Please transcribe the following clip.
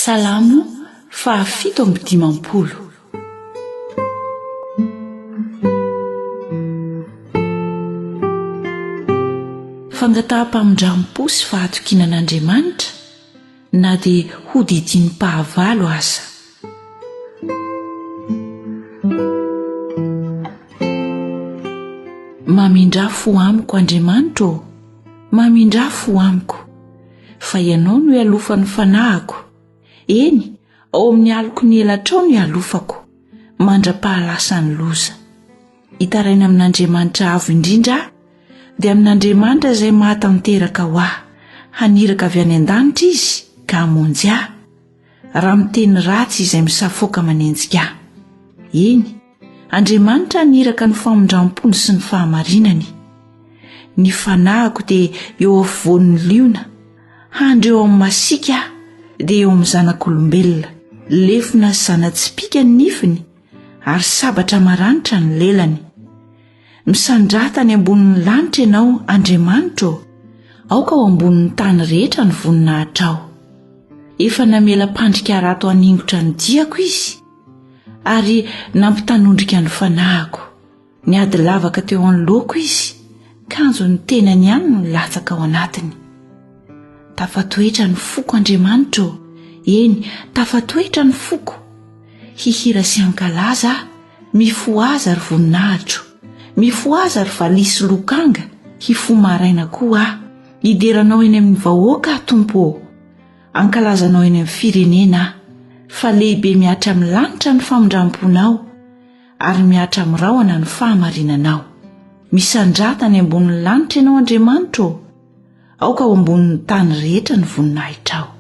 Salamo faha-57. Fangataham-pamindram-po sy fahatokiana an'Andriamanitra na dia hodidinim-pahavalo aza. Mamindrà fo amiko Andriamanitra ô, mamindrà fo amiko, fa Ianao no ialofan'ny fanahiko, eny, ao amin'ny aloky ny elatrao no ialofako, mandra-pahalasan'ny loza. Hitaraina amin'Andriamanitra Avo Indrindra aho, dia amin'Andriamanitra izay mahatanteraka ho ahy. Haniraka avy any an-danitra Izy ka hamonjy ahy, raha miteny ratsy izay misafoaka manenjika ahy. Eny, Andriamanitra haniraka ny famindram-pony sy ny fahamarinany. Ny fanahiko dia eo afovoan'ny liona, handry eo amin'ny masiaka aho, dia eo amin'ny zanak'olombelona. Lefona sy zana-tsipìka ny nifiny, ary sabatra maranitra ny lelany. Misandrata any ambonin'ny lanitra ianao, Andriamanitra ô, aoka ho ambonin'ny tany rehetra ny voninahitrao. Efa namela mpandrika harato haningotra ny diako izy, ary nampitanondrika ny fanahiko. Niady lavaka teo anoloako izy, kanjo ny tenany ihany no latsaka ao anatiny. Tafatoetra ny foko, Andriamanitra ô, eny, tafatoetra ny foko. Hihira sy hankalaza aho, mifohaza ry voninahitro, mifohaza ry valiha sy lokanga, hifoha maraina koa aho. Hidera Anao eny amin'ny vahoaka aho, Tompo ô, hankalaza Anao eny amin'ny firenena aho. Fa lehibe mihatra amin'ny lanitra ny famindram-ponao, ary mihatra amin'ny rahona ny fahamarinanao. Misandrata any ambonin'ny lanitra Ianao, Andriamanitra ô, aoka ho ambonin'ny tany rehetra ny voninahitrao.